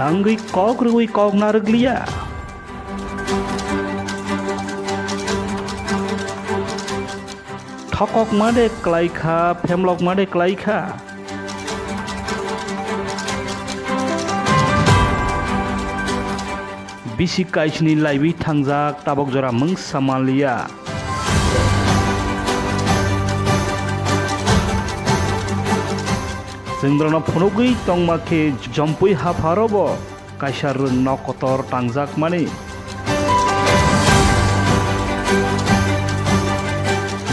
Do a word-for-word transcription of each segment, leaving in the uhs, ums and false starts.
Tangwi kok rwui kok narwkliya. Thokokma de klai kha, phemlokma de klai kha. Bisi kaisni laiwi thangjak tabok jora mungsa manliya. Chwng borokno phunugwi tongma khe jompui hapharobo kaisa rwng nok kotor tangjakmani.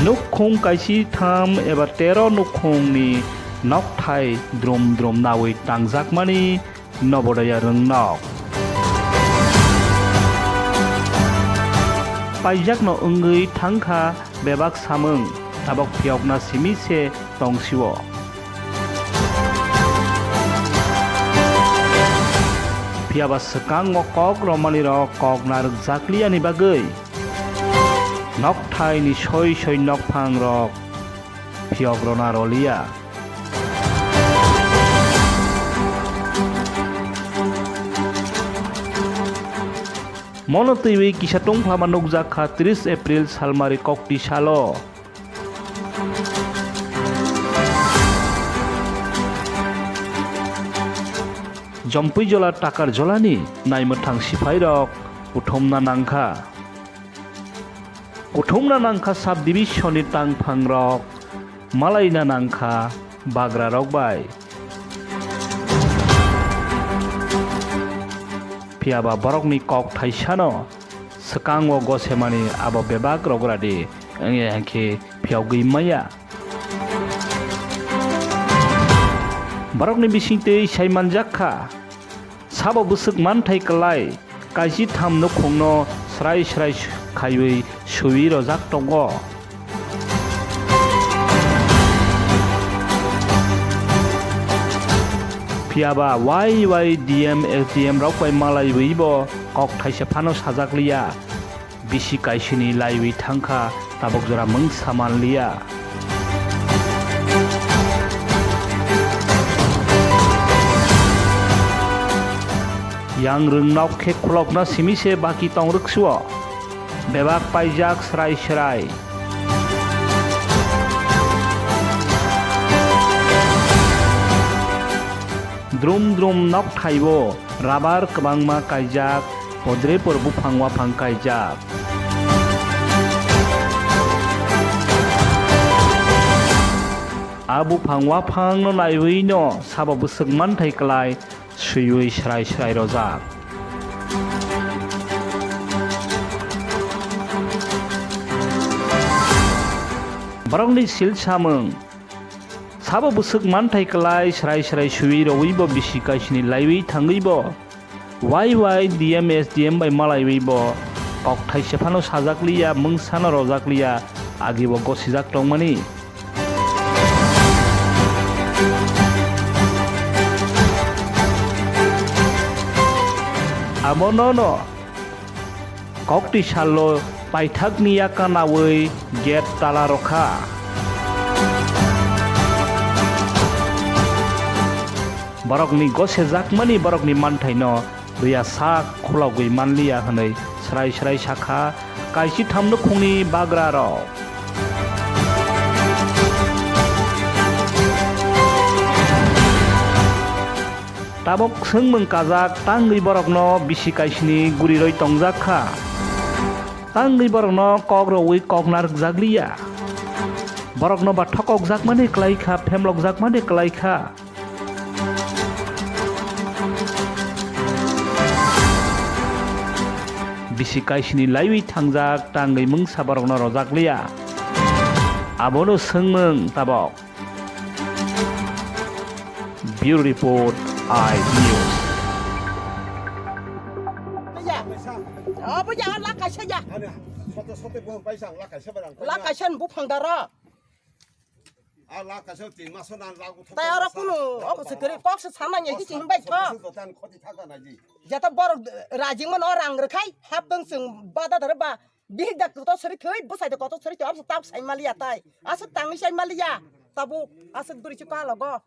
Nukhung kaisi tham eba tero nukhungni nokthai drum drum nawi tangjakmani Nobodoya rwngnok. Paijakno wngwi thangkha bebak samung, tabok phiyokna simi se tongsio. Phiyaba swkango kok romani rok kok narwkjakliyani bagwi nokthai ni soi soi nokphang rok phiyok rona roliya. Mono twiwi kisa tongphlama nukjak kha tris April salmari kokti salo. Jompui jola takar jolani naimwthang siphairok kuthumna nangkha. Kuthumna nangkha subdivision ni tangphangrok, malaina nangkha bagrarok bai. Phiyaba borokni kok thaisano swkango gosemani abo bebak rogradi wngya hinkhe phiyogwi maya. Borokni bisingtwi sai manjak kha, sabo bwswk manthai kwlai kaisi tham nukhungno srai srai khaiwi swiwi rojak tongo. Phiyaba Y Y D M S D M rok bai malaiwi bo kok thaisa phano sajak liya. Bisi kaisini laiwi thangkha, tabok jora mungsa manliya. Yang rwngnok khe khulokna simi se baki tong rwksuo. Bebak paijak srai srai. Drum drum nok thaibo rabar kwbangma kaijak, podrepor buphang waphang kaijak. A buphang waphangno naiwi no sabo bwswk manthai kwlai swiwi srai srai rojak. Borokni sil samung. Sabo bwswk manthai kwlai srai srai swiwi rowwi bo bisi kaisini laiwi thangwi bo Y Y D M S D M bai malaiwi bo kok thaisa phano sajak liya, mungsano rojak liya, agi bo gosijak tongmani. Abo nono Kokti salo paithakni yaka nawi gate tala rokha. Borokni gosejakmani borokni manthaino rwya sak khulogwi manliya hwnwi srai srai sakha kaisi thamnukhungni bagrarok. Tabok swngmung kajak tangwi borokno bisi kaisini guriroi tongjak kha. Tangwi borokno kok rwui kok narwkjak liya. Borokno ba thokokjakmani klai kha, phemlokjakmani klai kha. Bisi kaisini laiwi thangjak tangwi mungsa borokno rojak liya. Abono swngmung tabok. Bureau Report, I News. Obo ya, la kaisa ya. Ani, sote, sote bo paisa, la kaisa barang. La kaisa ni buphang daro. A la kaisa tin maso nan lagu thok. Tai oro kunu, obo se kiri, kok se sana ya, hichi himbai tho. Jotan khoti thaka na ji. Jata borok rajing man o rang rwkhai, hap tong sung bada daro ba. Bihik da kotor sari thoi, bwsai da kotor sari thoi, abse tab sai maliya tai. Aswk tangwi sai maliya. Tabuk, aswk duri chukha logo.